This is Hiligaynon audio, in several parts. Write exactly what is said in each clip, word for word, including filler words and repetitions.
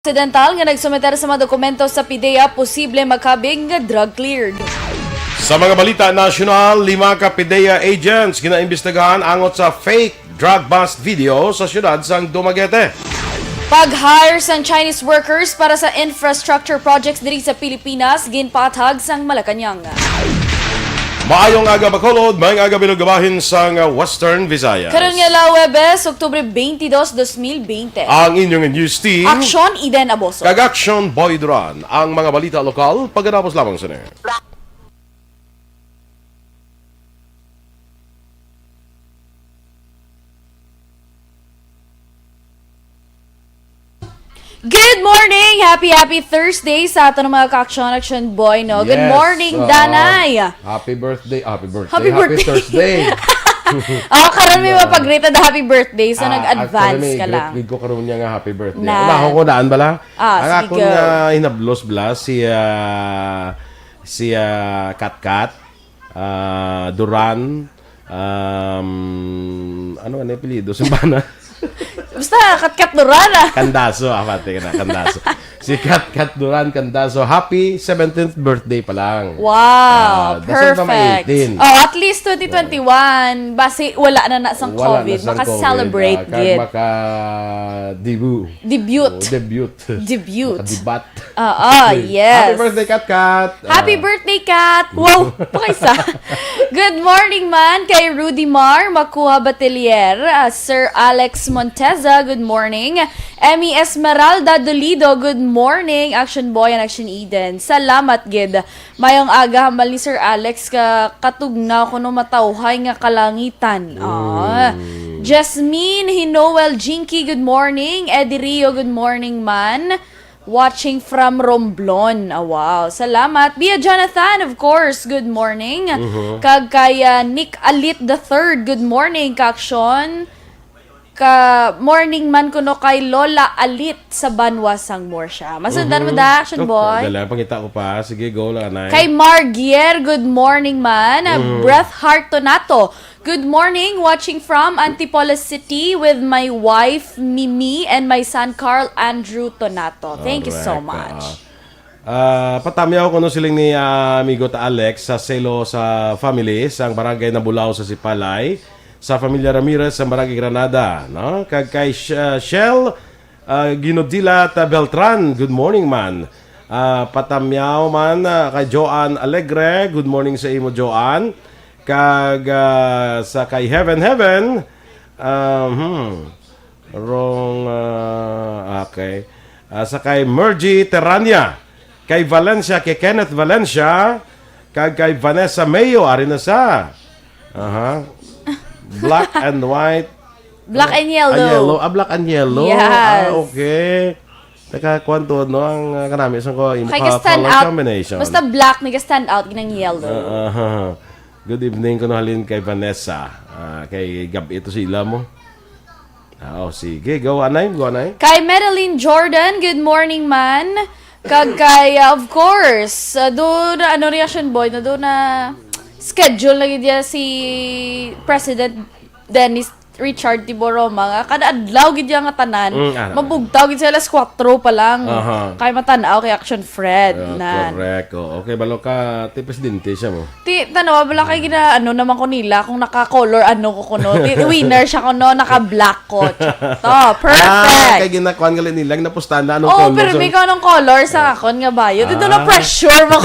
Occidental nga nagsumiter sa mga dokumento sa PDEA posible makabig nga drug cleared. Sa mga balita nasyonal, lima ka PDEA agents ginaimbestigahan angot sa fake drug bust video sa siyudad sang Dumaguete. Pag-hire sang Chinese workers para sa infrastructure projects diri sa Pilipinas, ginpatag sang Malacañang. Maayong aga, Bacolod. Maayong aga, Bilog, bahin sang Western Visayas. Karon nga la Huwebes, Oktubre twenty-two, twenty twenty. Ang inyong news team. Aksyon, Eden Aboso. Kag Aksyon, Boy Duran. Ang mga balita lokal, pagkatapos lamang sini. Good morning! Happy, happy Thursday sa aton mga ka-action, action boy, no? Good Yes, morning, oo. Danay! Happy birthday, happy birthday, Happy happy birthday. Thursday! Oh, karon may Yeah. mapag-greet na happy birthday, so Ah, nag-advance actually, may ka greet lang. gid ko karon niya nga happy birthday. Na. Unahon ko, daan bala? Ah, Ang sige, akon go. nga hinablos bala, si, ah, si, ah, Katkat, ah, Duran, um, ano, ano yung apelyido? Simbana? Basta, Katkat Duran, ah. Candazo, ah, pati ka na, Candazo. Si Katkat Duran Candazo, happy seventeenth birthday pa lang. Wow, Ah, dasal na may perfect. eighteen. Oh, at least twenty twenty-one, basi wala na na sang Wala na COVID, sang COVID, maka-celebrate ah, kag gid. maka-debut. Debut. Oh, debut. Debut. Maka-debat. Oo, Okay. yes. Happy birthday, Kat Kat. Happy Ah. birthday, Kat! Wow, pakaisa. Good morning man kay Rudy Mar Makuha Batilier, ah, Sir Alex Monteza, good morning. Emmy Esmeralda Dolido, good morning. Action Boy and Action Eden, salamat gid. Mayong aga, hambal ni Sir Alex, ka katugnaw kuno matawhay nga kalangitan. Ah. Mm. Jasmine Hinoel Jinky, good morning. Eddie Rio, good morning man. Watching from Romblon. Ah, wow. Salamat. Bia Jonathan, of course, good morning. Mhm. Kag kay, ah, Nick Alit the third, good morning, ka-action. Ka morning man kuno kay Lola Alit sa Banwa sang Murcia. Masundan mo Mhm. da, action Okay, boy? dali, pangita ko pa. Sige, go lang, anay. Kay Margier, good morning man. Mhm. Breath Heart Tonato, good morning, watching from Antipolo City with my wife, Mimi, and my son, Carl Andrew Tonato. Thank you so Correct, much. ah. Ah, patamyaw kuno siling ni, ah, amigo ta Alex sa Selo sa family, sang Barangay Nabulao sa Sipalay, sa Familia Ramirez, sa Barangay Granada, no? Kag kay Sh-, ah, Shell, ah, Ginodila ta Beltran, good morning, man. Ah, patamyaw man, ah, kay Joan Alegre, good morning sa imo, Joan. Kag, ah, sa kay Heaven Heaven, ah, hmm, wrong, ah, okay. Ah, sa kay Mergy Terania, kay Valencia, kay Kenneth Valencia, kag kay Vanessa Mayo, ari na sa. Aha. Black and white. Black and Ah, yellow. yellow. Ah, black and yellow. Yes. Ah, okay. Nakakuan to, no? Ang, ah, kanami, isang ko, imo Kay ka ka-stand color out. combination. Basta black, nag-stand out, ginang yellow. Ah, aha. Good evening, kuno halin kay Vanessa. Ah, kay gab ito sila mo. Ah, oh, sige. Go, anay. Go, anay. Kay Madeline Jordan, good morning, man. Kag kay, uh, of course, uh, do na, ano, reaction boy, na do na schedule na gid niya si President Dennis Richard Tiboroma nga kada adlaw gid niya nga tanan, Mm, ah. mabugtaw gid sa alas kwatro pa lang. Aha. Kay matan-aw kay Action Fred, Ah, nan. correct. Oh, okay, balo ka, ti presidente siya mo. Ti, tanawa, bala kay gina, ano naman ko nila, kung naka-color, ano ko kuno. Ti, winner siya kuno, naka-black ko. To, Ah, perfect. kay ginakuan gali nila, napustahan na anong Oo, color. pero So, may ko anong color sa Ah. akon nga bayo. Ti, doon na Ah. pressure mo.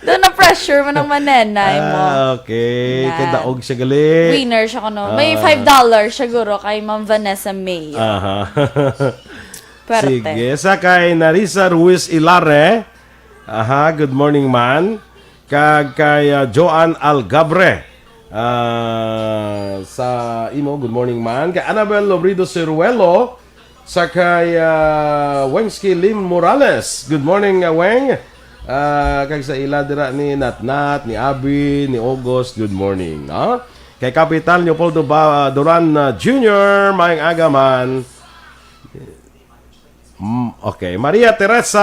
Doon na pressure mo ng manenay mo. Ah, okay. Yan. Kay daog siya gali. Winner siya kuno. May Ah. five dollars siguro kay Ma'am Vanessa May. Aha. Pwerte. Sige. Sa kay Narisa Ruiz Ilare. Aha, good morning, man. Kag kay, ah, Joan Algabre. Ah, sa imo, good morning, man. Kay Annabel Lobrido Ciruelo, sa kay, ah, Wengski Lim Morales. Good morning, ah, Weng. Ah, kag sa ila dira ni Natnat, ni Abi, ni August, good morning, no? Kay Kapitan Leopoldo Ba-, Duran, ah, Junior, maayong aga man. Mm, okay. Maria Teresa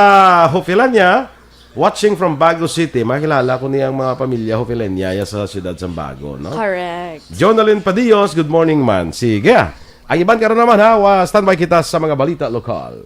Hofilania, watching from Bago City. Makilala ko niyang mga pamilya Hofilania ya sa siyudad sang Bago, no? Correct. Jonalyn Padillos, good morning, man. Sige. Ang iban karon naman, ha, wa, standby kita sa mga balita lokal.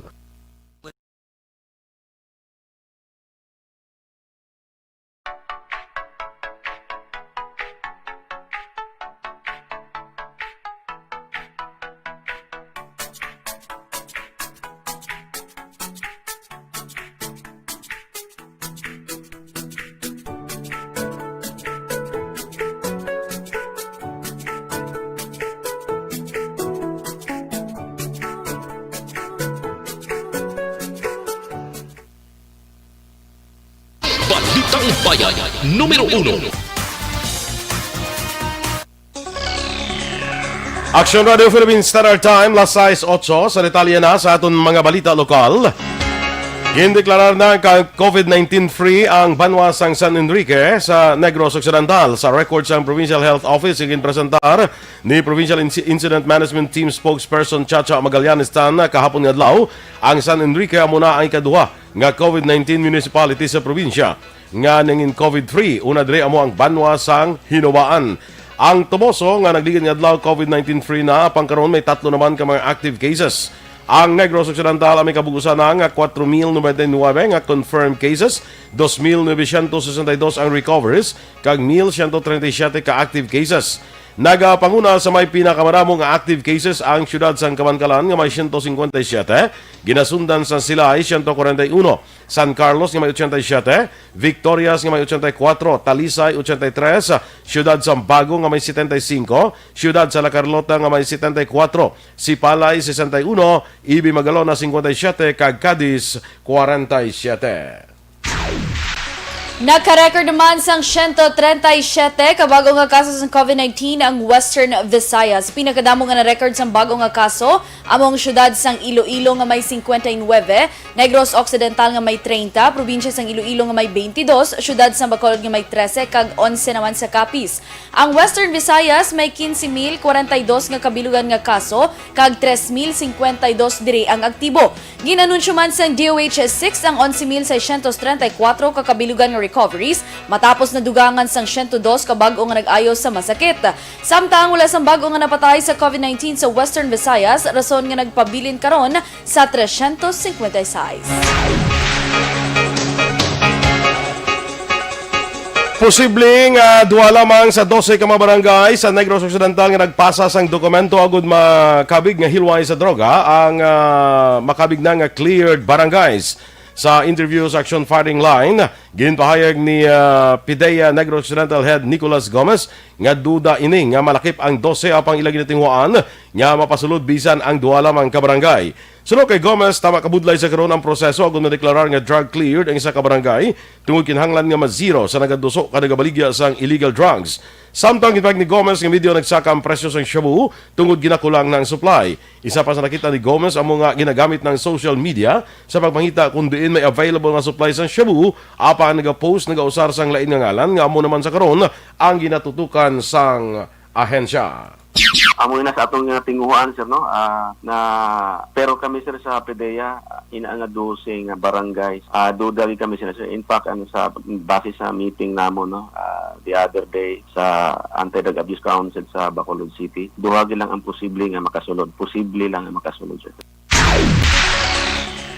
Upaya numero uno. Action Radio Philippines Standard Time, las sais otso. Sa detalye na sa aton mga balita lokal. Gindeklarar na ka COVID nineteen free ang banwa sang San Enrique sa Negros Occidental. Sa record sang Provincial Health Office, ginpresentar ni Provincial Inci- Incident Management Team Spokesperson Chacha Magallanes Tan kahapon nga adlaw, ang San Enrique amo na ang ikaduha nga COVID nineteen municipality sa probinsya nga nangin COVID-free. Una diri amo ang banwa sang Hinoa-an. Ang Toboso nga nagligad nga adlaw COVID nineteen free na, apang karon may tatlo naman ka mga active cases. Ang Negros Occidental ang may kabug-usan na nga kwatro mil noventa y nuebe nga confirmed cases, dos mil novecientos sesenta y dos ang recoveries, kag mil siyento treinta y siyete ka active cases. Nagapanguna sa may pinakamadamo nga active cases ang siyudad sang Kabankalan nga may siyento singkwenta y siyete, ginasundan sa Silay siyento kwarenta y uno, San Carlos nga may ochenta y siyete, Victorias nga may ochenta y kuwatro, Talisay ochenta y tres, Siyudad sang Bago nga may setenta y singko, Siyudad sa La Carlota nga may setenta y kuwatro, Sipalay sesenta y uno, Ibi Magalona singkwenta y siyete, kag Cadiz kwarenta y siyete. Nagka-record naman sang siyento treinta y siyete ka bag-o nga kaso sang COVID nineteen ang Western Visayas. Pinakadamo nga na-record sang bag-o nga kaso amo ang siyudad sang Iloilo nga may singkwenta y nuebe, Negros Occidental nga may treinta, probinsya sang Iloilo nga may twenty-dos, siyudad sang Bacolod nga may trese, kag onse naman sa Capiz. Ang Western Visayas may quince mil kwarenta y dos nga kabilugan nga kaso, kag tres mil cincuenta y dos diri ang aktibo. Gin-anunsyo man sang D O H six ang onse mil seiscientos treinta y cuatro ka kabilugan nga recoveries, matapos nadugangan sang siyento dos ka bag-o nga nag-ayo sa masakit. Samtang wala sang bag-o nga napatay sa COVID nineteen sa Western Visayas, rason nga nagpabilin karon sa trescientos cincuenta y seis. Posible nga duha lamang sa dose ka mga barangay sa Negros Occidental nga nagpasa sang dokumento agud makabig nga hilway sa droga ang, ah, makabig na nga cleared barangays. Sa interview sa Action Firing Line, ginpahayag ni, ah, PDEA Negros Occidental Head Nicolas Gomez nga duda ini nga malakip ang dose apang ila ginatinguhaan nga mapasulod bisan ang duha lamang ka barangay. Suno kay Gomez, tama kabudlay sa karon ang proseso agud madeklarar nga drug cleared ang isa ka barangay, tungod kinahanglan nga ma-zero sa nagaduso ka nagabaligya sang illegal drugs. Samtang ginpahayag ni Gomez nga medyo nagsaka ang presyo sang shabu tungod ginakulang na ang supply. Isa pa sa nakita ni Gomez amo nga ginagamit na ang social media sa pagpangita kung diin may available nga supply sang shabu, apang ang nagapost nagausar sang lain nga ngalan nga amo naman sa karon ang ginatutukan sang ahensya. Amo na sa atong nga tinguhaan, sir, no? Ah, na, pero kami, sir, sa PDEA, ah, ina nga dose nga barangay, ah, duda gid kami, sir. Sir, in fact, ang sa base sa meeting namon, no, ah, the other day sa Anti-Drug Abuse Council sa Bacolod City, duha gid lang ang posible nga makasulod. Posible lang nga makasulod, sir.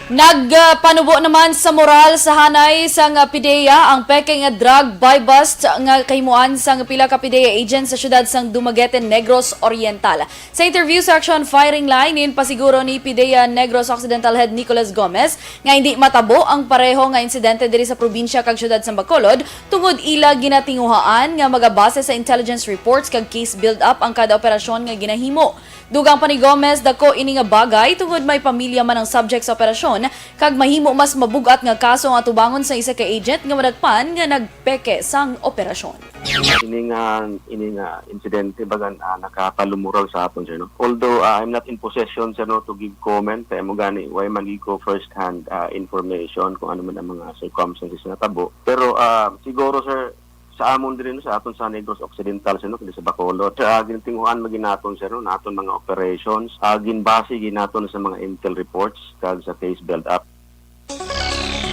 Nagpanubo naman sa moral sa hanay sang PDEA ang peke nga drug buy-bust nga kahimuan sang pila ka PDEA agents sa siyudad sang Dumaguete, Negros Oriental. Sa interview sa Action Firing Line, ginpasiguro ni PDEA Negros Occidental Head Nicolas Gomez nga hindi matabo ang pareho nga insidente diri sa probinsya kag siyudad sang Bacolod tungod ila ginatinguhaan nga magabase sa intelligence reports kag case build-up ang kada operasyon nga ginahimo. Dugang pa ni Gomez, dako ini nga bagay tungod may pamilya man ang subject sa operasyon, kag mahimo mas mabug-at nga kaso ang atubangon sa isa ka agent nga madakpan nga nagpeke sang operasyon. Ini nga, ini nga insidente, bagan, ah, nakapalumural sa aton, sir, no? Although, ah, I'm not in possession, sir, no, to give comment, kay amo gani, way man gid ko first hand, ah, information kung ano man ang mga circumstances nga tabo. Pero, ah, siguro, sir, sa amon diri, no, sa aton sa Negros Occidental, sir, no, kundi sa Bacolod. Sa, ah, ginatinguhaan man gid naton, sir, no, naton mga operations, ah, ginbase gid naton sa mga intel reports kag sa case build-up.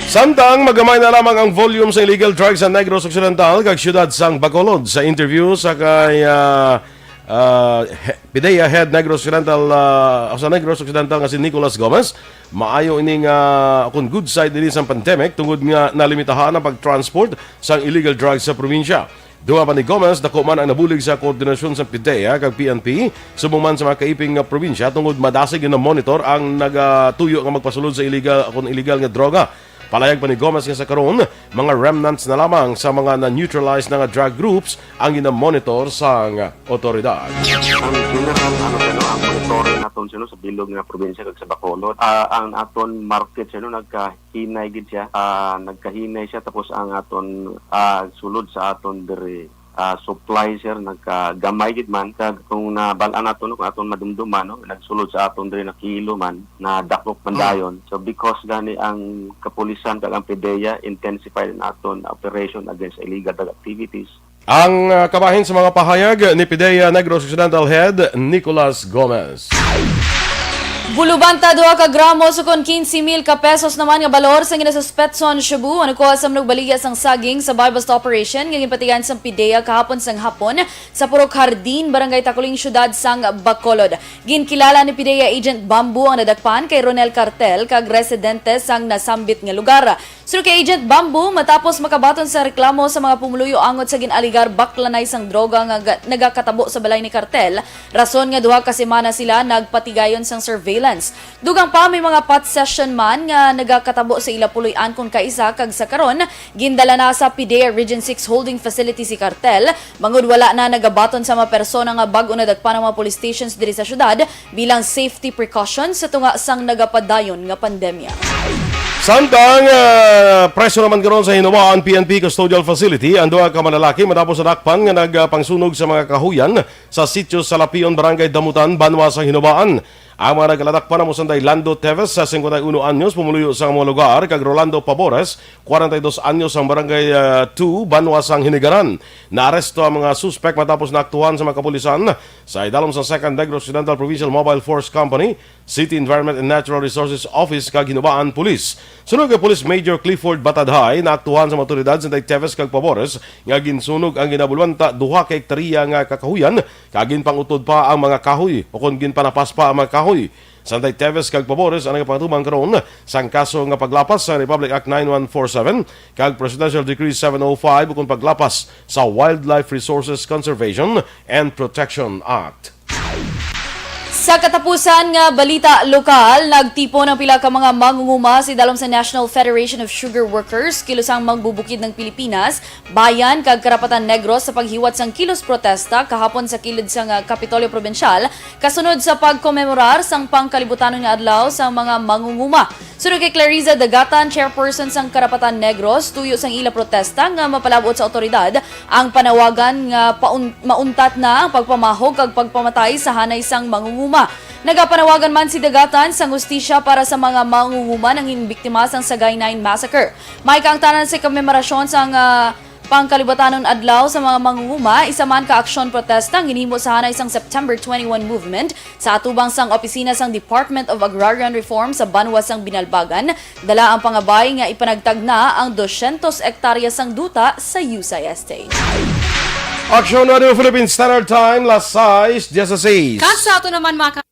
Samtang magamay na lamang ang volume sa illegal drugs sa Negros Occidental kag siyudad sang Bacolod. Sa interview sa kay, ah, ah, he-, PDEA Head Negros Occidental, ah, sa Negros Occidental nga si Nicolas Gomez, maayo ini nga, ah, kung good side ini sang pandemic tungod nga nalimitahan ang pag-transport sang illegal drugs sa probinsya. Dugang pa ni Gomez, dako man ang nabulig sa koordinasyon sa PDEA kag P N P, subong man sa mga kaiping nga probinsya, tungod madasig nga monitor ang nagatuyo nga magpasulod sa illegal, kon illegal nga droga. Palayag pa ni Gomez nga sa karon, mga remnants na lamang sa mga na-neutralize na nga drug groups ang ginamonitor sang otoridad. Ang general, ano, ano, ang monitoring naton, sino, sa bilog nga probinsya kag sa Bacolod. Ah, ang aton market, sino, nagkahinay gid siya. Ah, nagkahinay siya, tapos ang aton, ah, sulod sa aton diri, ah, supply, sir, nagkagamay gid man. Kag kung nabal-an nato, no, kung aton madumduman, no, nagsulod sa aton diri na kilo man, na dakop man dayon. So, because gani ang kapulisan kag ang PDEA intensified ang aton operation against illegal drug activities. Ang, ah, kabahin sa mga pahayag ni PDEA Negros Occidental Head Nicolas Gomez. Bulubanta, duha ka gramo sukon quince mil ka pesos naman nga balor sang ginasuspetson shabu ang nakuha sa manugbaligya sang saging sa buy-bust operation nga ginpatigayon sang PDEA kahapon sang hapon sa Purok Hardin, Barangay Taculing, Siyudad sang Bacolod. Ginkilala ni PDEA Agent Bamboo ang nadakpan kay Ronel Cartel kag residente sang nasambit nga lugar. Suno kay Agent Bamboo, matapos makabaton sa reklamo sa mga pumuluyo angot sa gin-alegar baklanay sang droga nga ga-, nagakatabo sa balay ni Cartel, rason nga duha ka semana sila nagpatigayon sang surveillance. Dugang pa, may mga pot session man nga nagakatabo sa ila puloy-an kon kaisa, kag sa karon, gindala na sa PDEA Region six Holding Facility si Cartel, bangod wala na nagabaton sa mga persona nga bag-o nadakpan ang mga police stations diri sa syudad bilang safety precaution sa tunga sang nagapadayon nga pandemya. Samtang, ah, preso naman karon sa Hinoa-an P N P Custodial Facility ang duha ka manlalaki matapos nadakpan nga nagpangsunog sa mga kahuyan sa sitio sa Lapion, Barangay Damutan, banwa sa Hinoa-an. Ang mga nagkadakpan amo sanday Lando Teves, sa singkwenta y uno anyos, pumuluyo sa mga lugar, kag Rolando Pabores, kwarenta y dos anyos, ang Barangay, ah, two, banwa sang Hinigaran. Naaresto ang mga suspek matapos naaktuhan sa mga kapulisan sa idalom sa Second Negros Occidental Provincial Mobile Force Company, City Environment and Natural Resources Office, kag Hinoa-an Police. Suno kay Police Major Clifford Batadhay, naaktuhan sa mga awtoridad sanday Teves kag Pabores nga ginsunog ang ginabulwanta duha ka hektarya nga kakahuyan, kag ginpang-utod pa ang mga kahoy, o kon ginpanapas pa ang mga kahoy. Sanday Teves kag Pabores ang nagapatumang karon sang kaso nga paglapas sa Republic Act nine one four seven kag Presidential Decree seven oh five, ukon paglapas sa Wildlife Resources Conservation and Protection Act. Sa katapusan nga balita lokal, nagtipon ang pila ka mga mangunguma sa idalom sa National Federation of Sugar Workers, Kilusang Magbubukid ng Pilipinas, Bayan kag Karapatan Negros sa paghiwat sang kilos protesta kahapon sa kilid sang, ah, Kapitolyo Probinsyal, kasunod sa pagkomemorar sang pangkalibutanon nga adlaw sang mga mangunguma. Suno kay Clariza Dagatan, chairperson sang Karapatan Negros, tuyo sang ila protesta nga mapalab-ot sa awtoridad ang panawagan nga paun-, mauntat na ang pagpamahog kag pagpamatay sa hanay sang mangunguma. Nagapanawagan man si Dagatan sang hustisya para sa mga mangunguma nga ginbiktima sang Sagay Nine Massacre. May kaangtanan sa komemorasyon sang, ah, pangkalibutanon adlaw sa mga mangunguma, isa man ka aksyon protesta ang ginhimo sa hanay sang September twenty-one movement sa atubang sang opisina sang Department of Agrarian Reform sa banwa sang Binalbagan. Dala ang pangabay nga ipanagtag na ang dosyentos hektarya sang duta sa Yusay Estate. Aksyon Radio Philippine Standard Time, las sais dieciséis. Kag sa ato naman, mga ka-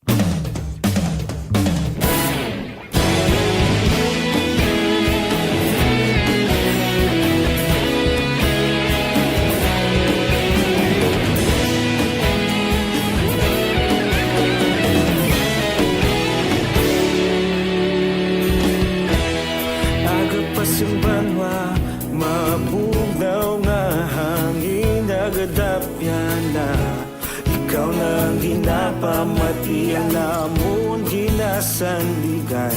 Aga pa sa banwa, mabugnaw nga hangin nagadapyan na. Ikaw na ang ginapamati, ang namon ginasandigan.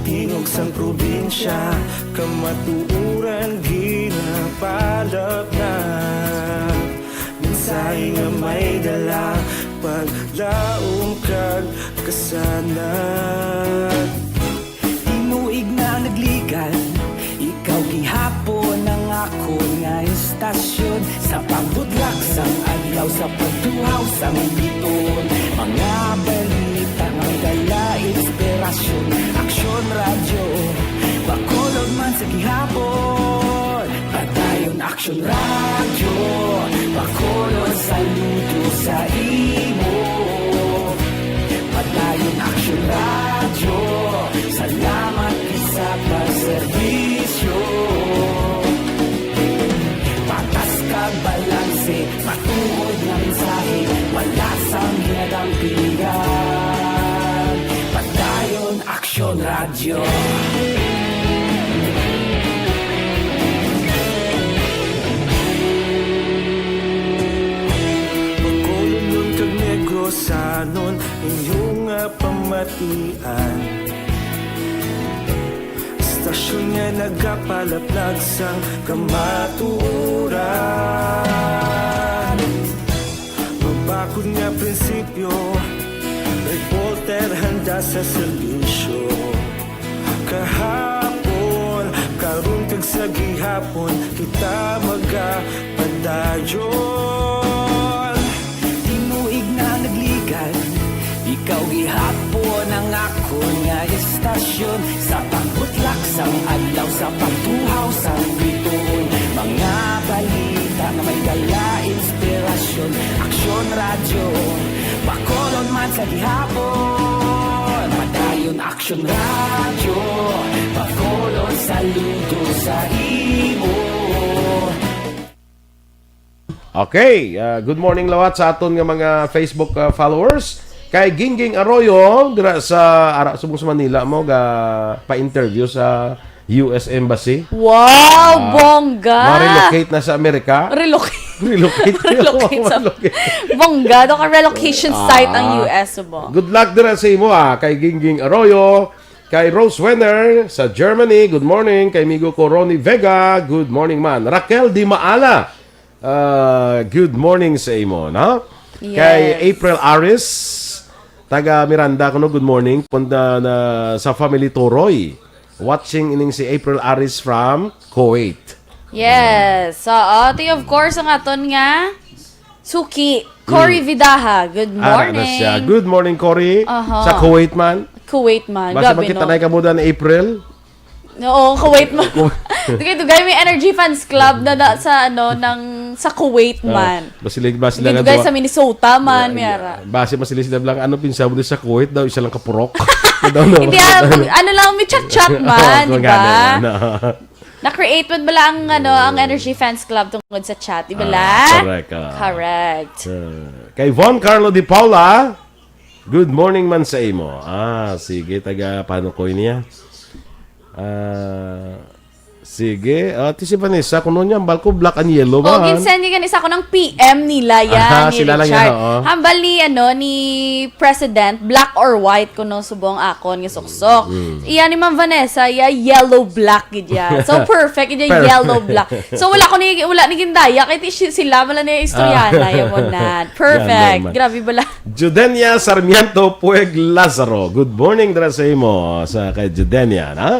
Tingog sang probinsya, kamatuoran ginapalap na. Mensahe nga may dala, paglaom kag kasanag. Tinuig na nagligan, ikaw gihapon ang akon nga istasyon. Sa pagbudlak sang adlaw, sa pagtuhaw sang biton, mga balita nga may dala inspirasyon. Aksyon Radyo, Bacolod man sa gihapon. Padayon Aksyon Radyo, Bacolod, saludo sa imo. Padayon Aksyon Radyo, salamat sa pagserbisyo. Radyo. Bacolod kag Negrosanon, inyo nga pamatian. Istasyon nga nagapalaplag sang kamatuoran. Mabakod nga prinsipyo, reporter handa sa serbisyo. Kahapon, karon kag sa gihapon, kita magapadayon. Tinuig na nagligad, ikaw gihapon ang akon nga istasyon. Sa pagbutlak sang adlaw, sa pagtuhaw sang bituon, mga balita nga may dala inspirasyon. Aksyon Radyo, Bacolod man sa gihapon. Padayon Aksyon Radyo, Bacolod saludo sa imo. Okay, ah, good morning lawat sa aton nga mga Facebook, ah, followers. Kay Gingging Arroyo dira sa ara subong sa Manila mo ga pa-interview sa U S Embassy. Wow, Ah, bongga! Ma-relocate na sa Amerika. Relocate. Relocate. Relocate sa Relocate. Bongga, do ka relocation Ah, site ang U S mo. Good luck dira sa imo, ah, kay Gingging Arroyo, kay Rose Wenner sa Germany. Good morning. Kay amigo ko Ronnie Vega. Good morning man. Raquel Di Maala. Ah, good morning sa imo, no? Kay Yes. April Aris, taga Miranda kuno, good morning. Punta na sa family Toroy. Watching ining si April Aris from Kuwait. Yes. So, ito, of course, ang aton nga suki, Cory Mm. Vidaha. Good Ara na siya. morning. Good morning, Cory. Aha. Sa Kuwait man. Kuwait man. Basta Grabe, magkita no? na ka mo ni April. Oo, Kuwait man. Kuwait. Dugay-dugay may Energy Fans Club na, na sa, ano, ng, sa Kuwait Ah, man. basi, basi lang Dugay-dugay nga sa Minnesota man, Yeah, may ara. yeah. Basi, mas sila lang, ano, pinsa mo din sa Kuwait daw, isa lang kapurok. Daw, no? Hindi, ah, mag-, ano lang, may chat-chat man, Oo, di ba? gani, ano. Na-create man bala ang, ano, ang Energy Fans Club tungod sa chat, di ba Ah, la? correct, ah. Correct. Ah, kay Von Carlo Di Paula, good morning man sa imo. Ah, sige, taga Panukoy niya. Ah, sige. Ah, ti si Vanessa, kuno niya, hambal ko, black and yellow Oh, ba? ginsend niya ganisa ko ng P M nila yan, Aha, ni sila lang Richard. yan, oo. Hambal ni, ano, ni President, black or white kuno subong akon nga suksok. Mm. Iya ni Ma'am Vanessa, iya yellow black gid ya. So, perfect gid ya, Perfect. yellow black. So, wala ko ni, wala ni gindaya, kay ti si-, sila, wala ni istorya Ah. na, yun mo na. Perfect. Yan, man. Grabe bala. Judenia Sarmiento Pueg Lazaro. Good morning, dira sa imo, sa kay Judenia, na?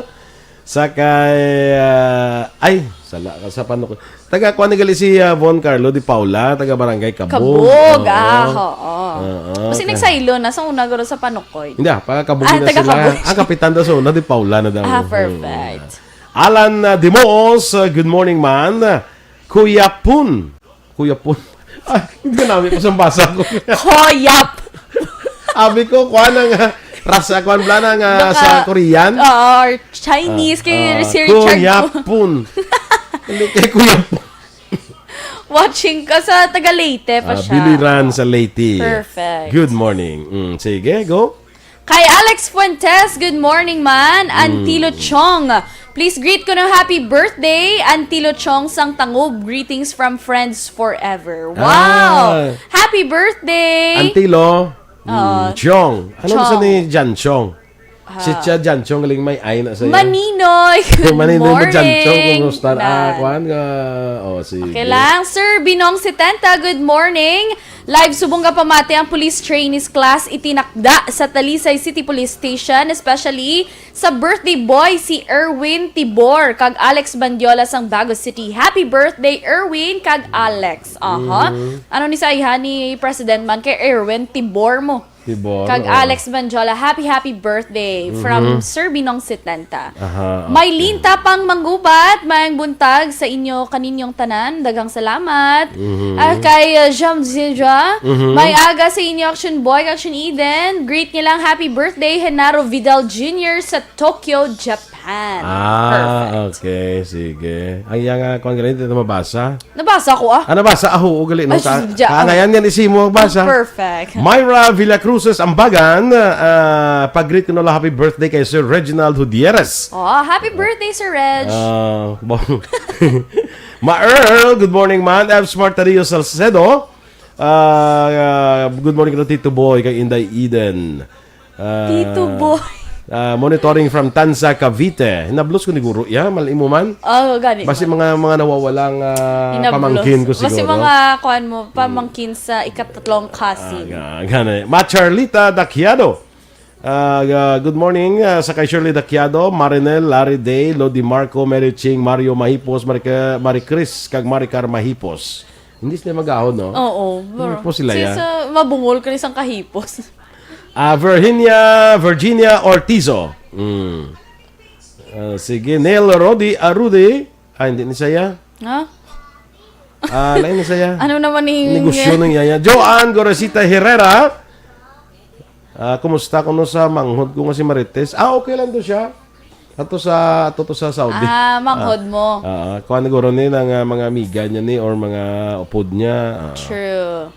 Sa kay, ah, ay, sala ka sa panukod. Taga, kuwan ni gali si, ah, Von Carlo Di Paula, taga Barangay Kabug. Kabug, Oo. ah, oo. Oo, Kasi okay. nagsaylo na sa una, guro sa Panukoy. Hindi, ah, pa Kabug Ah, na taga sila. Kabug. Ang kapitan daw sa una, Di Paula na daw. Ah, Hmm. perfect. Alan, ah, Dimos, ah, good morning, man. Kuya Pun. Kuya Pun. Ah, hindi na namin pasang basa ko. Koyap. Abi ko, kuwan ang, ah, rasa, kuwan bala na nga Baka, sa Korean. Oo, or Chinese, Ah, kay ah, si Richard Kuya Pun. Pun. Hindi, kay Kuya Pun. Watching ka sa taga Leyte pa Ah, siya. Biliran sa Leyte. Perfect. Good morning. Mm, sige, go. Kay Alex Fuentes, good morning man. Antilo Mm. Chong, please greet ko no happy birthday, Antilo Chong sang Tangub. Greetings from friends forever. Wow! Ah. Happy birthday! Antilo, mm, Oo. Chong. Ano Chong. gusto ni Jan Chong? Ah. Si Tia Jan Chong, galing may ay na sa'yo. Maninoy, good Maninoy mo, Jan Chong, morning. kumusta? Ah, Nan. kuwan nga. Oh, sige. Okay lang. Sir Binong Setenta, good morning. Live subong nga pamati ang police trainees class itinakda sa Talisay City Police Station, especially sa birthday boy si Erwin Tibor kag Alex Bandiola sang Bago City. Happy birthday, Erwin kag Alex. Aha. Mhm. Ano ni sa ayhan ni President man kay Erwin Tibor mo? Tibor, Kag oo. Alex Bandiola, happy, happy birthday from Mhm. Sir Binong Setenta. Aha, okay. Maylin Tapang Manggubat, mayang buntag sa inyo kaninyong tanan. Daghang salamat. Mhm. Ah, kay, uh, Jean Zidra, Mhm. may aga sa inyo, Action Boy, Action Eden. Greet niya lang, happy birthday, Genaro Vidal Junior sa Tokyo, Japan. Ah, perfect. Okay. Sige. Ang iya nga, kuwan gali, hindi na mabasa. Nabasa ko, ah. Ah, nabasa? Ah, oo, gali, no? Ay, Ka-, sus, dyan. Kaangayan yan, isi mo magbasa. Perfect. Myra Villacruzes Ambagan, ah, pag-greet ko na lang, happy birthday kay Sir Reginald Gutierrez. Oh, happy birthday, Sir Reg. Ah, bong-, Ma Earl, good morning, man. F Smart Tario Salcedo. Ah, ah, good morning, Tito Boy, kay Inday Eden. Ah, Tito Boy. Ah, monitoring from Tanza, Cavite. Hinablos ko ni Guro, ya, malimo man. Oh, gani. Basi mga, mga nawawalang, ah, Hinablos. Pamangkin ko siguro. Basi mga, kuwan mo, pamangkin sa ikatatlong cousin. Ah, ga-, gani. Ma Charlita Daquiado. Ah, ga-, good morning, ah, sa kay Shirley Daquiado, Marinel, Larry Day, Lodi Marco, Mary Ching, Mario Mahipos, Marica-, Marie Chris, kag Maricar Mahipos. Hindi sila magahod, no? Oo, bro. Mahipos sila, ya. Sa mabungol ka ni sang kahipos. Ah, Virginia, Virginia Ortizo. Mm. Ah, sige, Neil Rodi Arudi. Ah, hindi ni saya. Ha? Ah, lain ni saya. Ano naman ni Negosyo ng yaya. Joanne Gorosita Herrera. Ah, kumusta kuno sa manghod ko nga si Marites? Ah, okay lang to siya. Ato sa, ato to sa Saudi. Ah, manghod mo. Ah, kuwan siguro ni ng, ah, mga amiga niya ni or mga upod niya. Ah. True.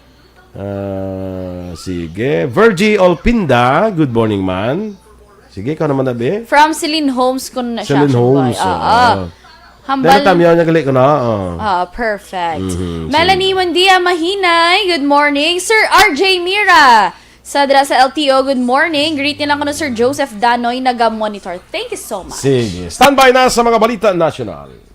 Ah, sige. Virgie Olpinda, good morning, man. Sige, ikaw naman, Abi. From Celine Homes ko na siya, Celine Homes, boy. Oo. Oo. Hambal. Dahil tamiyaw niya gali ko na, oo. Ah, perfect. Mhm, Melanie sige. Mandia Mahinay, good morning. Sir R J Mira, sa dira sa L T O, good morning. Greet niya lang ko na Sir Joseph Danoy, naga-monitor. Thank you so much. Sige. Standby na sa mga balita nasyonal.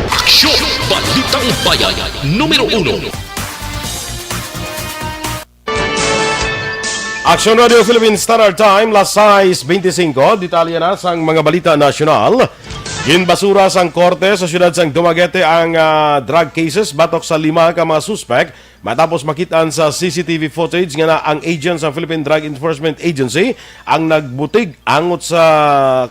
Aksyon! Balitang Bayan, numero uno. Aksyon Radio Philippine Standard Time, las sais beintisinco. Detalye na sang mga balita nasyonal. Ginbasura sang korte sa siyudad sang Dumaguete ang, ah, drug cases batok sa lima ka mga suspek matapos makit-an sa C C T V footage nga na ang agent sa Philippine Drug Enforcement Agency ang nagbutig angot sa,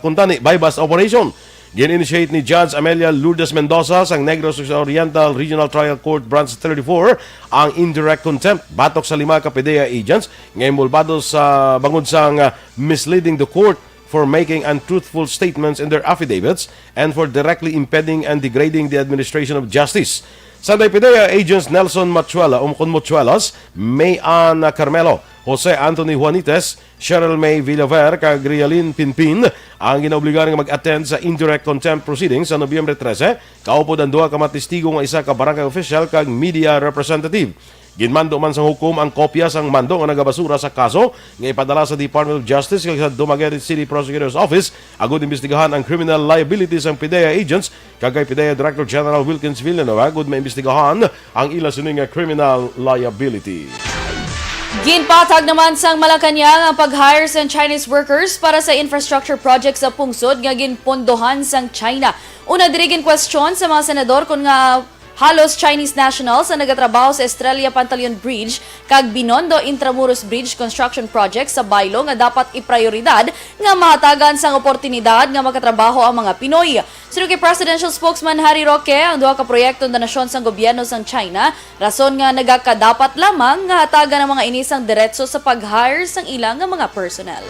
kuntani, buy-bust operation. Gin-initiate ni Judge Amelia Lourdes Mendoza sang Negros Oriental Regional Trial Court Branch thirty-four ang indirect contempt batok sa lima ka PDEA agents nga inbolbado sa bangod sang, ah, misleading the court for making untruthful statements in their affidavits and for directly impeding and degrading the administration of justice. Sa PDEA agents Nelson Machuela, um, kon Mochuelas, May Ann Carmelo, Jose Anthony Juanites, Cheryl May Villaver, kag Rialin Pinpin ang ginaobligar nga mag-attend sa indirect contempt proceedings sa Nobyembre trese, kaupod ang duha ka mga testigo nga isa ka barangay official kag media representative. Ginmando man sang hukom ang kopya sang mando nga nagabasura sa kaso nga ipadala sa Department of Justice kag sa Dumaguete City Prosecutor's Office agud imbestigahan ang criminal liability sang PDEA agents kag kay PDEA Director General Wilkins Villanueva agud maimbestigahan ang ila sini nga criminal liability. Ginpatag naman sang Malacañang ang pag-hire sang Chinese workers para sa infrastructure project sa pungsod nga ginpondohan sang China. Una diri ginkwestiyon sa mga senador kon nga halos Chinese nationals ang nagatrabaho sa Estrella Pantaleon Bridge kag Binondo Intramuros Bridge Construction Project sa baylo nga dapat iprayoridad nga mahatagan sang oportunidad nga makatrabaho ang mga Pinoy. Suno kay Presidential Spokesman Harry Roque, ang duha ka proyekto donasyon sang gobyerno sang China, rason nga nagakadapat lamang nga hatagan ang mga ini sang diretso sa pag-hire sang ila nga mga personnel.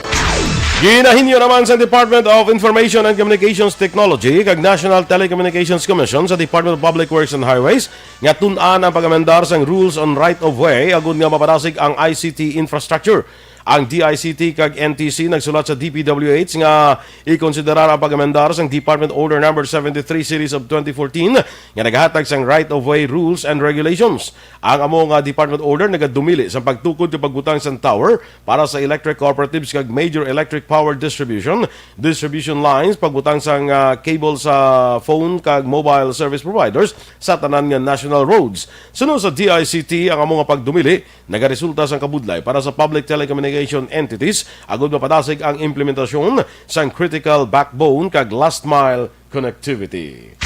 Ginahinyo naman sa Department of Information and Communications Technology kag National Telecommunications Commission sa Department of Public Works and Highways nga tun-an ang pag-amendar sang Rules on Right of Way agud nga mapadasig ang I C T infrastructure. Ang D I C T kag N T C nagsulat sa D P W H nga ikonsiderar ang pag-amendar sang Department Order Number seventy-three Series of twenty fourteen nga naghatag sang right-of-way rules and regulations. Ang amo nga department order nagadumili sa pagtukod kag pagbutang sang tower para sa electric cooperatives kag major electric power distribution, distribution lines, pagbutang sang, ah, cable sa phone kag mobile service providers sa tanan nga national roads. Suno sa D I C T, ang amo nga pagdumili nagaresulta sang kabudlay para sa Public Telecommunication Entities agud mapadasig ang implementasyon sang critical backbone kag last mile connectivity.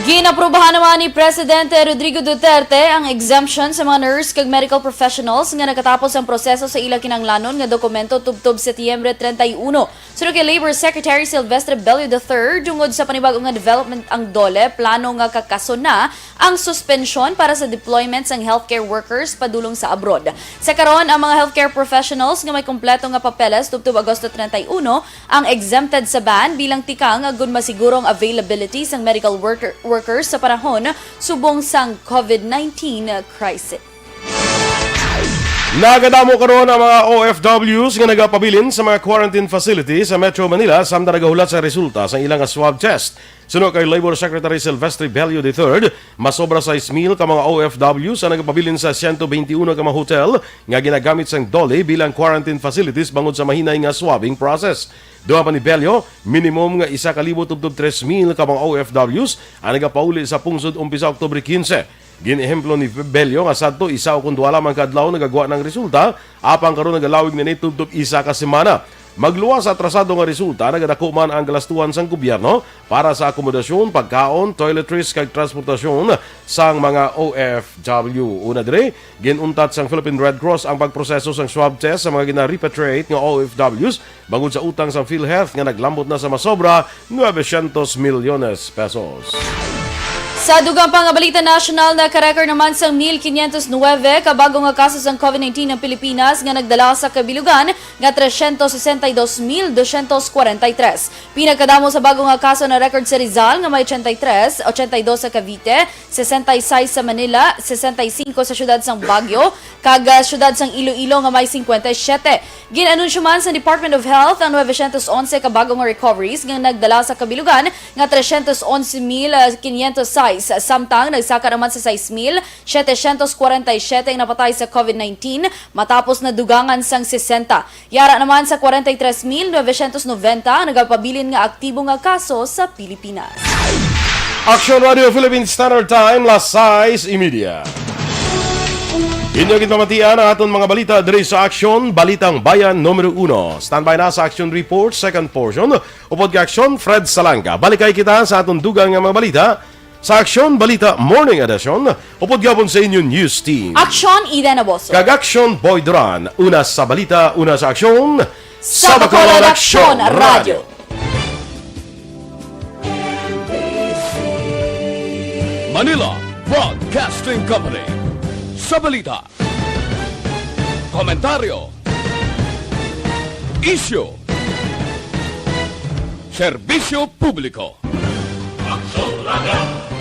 Ginaprubahan naman ni Presidente Rodrigo Duterte ang exemption sa mga nurse kag medical professionals nga nakatapos ang proseso sa ila kinahanglanon nga dokumento tubtob Setyembre treinta y uno. Suno kay Labor Secretary Silvestre Bello the third, tungod sa panibago nga development ang DOLE, plano nga kakason na ang suspensyon para sa deployment sang healthcare workers padulong sa abroad. Sa karon, ang mga healthcare professionals nga may kompleto nga papeles tubtob Agosto treinta y uno ang exempted sa ban bilang tikang agud masiguro ang availability sang medical worker, workers sa panahon subong sang COVID nineteen crisis. Nagadamo karon ang mga O F Ws nga nagapabilin sa mga quarantine facility sa Metro Manila samtang nagahulat sa resulta sa ilang swab test. Suno kay Labor Secretary Silvestre Bello the third, masobra sais mil ka mga O F Ws ang nagapabilin sa siyento bente uno ka mga hotel nga ginagamit sang DOLE bilang quarantine facilities bangod sa mahinay nga swabbing process. Dugang pa ni Bello, minimum nga isa ka libo tubtob tres mil ka mga O F Ws ang nagapauli sa pungsod umpisa Oktubre quince. Gin-ehemplo ni Bello nga sadto isa o kon duha lamang ka adlaw nagagwa na ang resulta, apang karon nagalawig na ni tubtob isa ka semana. Magluwas sa atrasado nga resulta, nagadako man ang galastuhan sang gobyerno para sa akomodasyon, pagkaon, toiletries, kag transportasyon sang mga O F W. Una diri, gin-untat sang Philippine Red Cross ang pagproseso sang swab test sa mga gina-repatriate nga O F Ws bangod sa utang sang PhilHealth nga naglambot na sa masobra novecientos milyones pesos. Sa dugang pa nga balita nasyonal, naka-record naman sang mil quinientos nuebe ka bago nga kaso sang COVID nineteen ang Pilipinas nga nagdala sa kabilugan nga trescientos sesenta y dos mil doscientos cuarenta y tres. Pinakadamo sa bago nga kaso na record sa Rizal nga may ochenta y tres, ochenta y dos sa Cavite, sesenta y seis sa Manila, sesenta y cinco sa siyudad sang Baguio, kag, ah, siyudad sang Iloilo nga may cincuenta y siete. Gin-anunsyo man sa Department of Health ang novecientos onse ka bago nga recoveries nga nagdala sa kabilugan nga trescientos onse mil quinientos seis, samtang nagsaka naman sa sais mil setecientos cuarenta y siete ang napatay sa COVID nineteen matapos nadugangan sang sesenta. Yara naman sa kwarenta y tres mil novecientos noventa ang nagapabilin nga aktibo nga kaso sa Pilipinas. Aksyon Radio Philippine Standard Time, las sais y media. Inyo gid pamatian ang aton mga balita diri sa Aksyon, Balitang Bayan numero uno. Standby na sa Aksyon Report, second portion. Upod kay Aksyon, Fred Salanga. Balikay kita sa aton dugang nga mga balita sa Aksyon Balita Morning Edition. Upod gihapon sa inyo news team. Aksyon, Eden Aboso. Kag Aksyon, Boy Duran. Una sa balita, una sa aksyon. Sa Bacolod Aksyon Radio. Manila Broadcasting Company. Sa balita, komentaryo, isyu, serbisyo publiko. Aksyon Radio.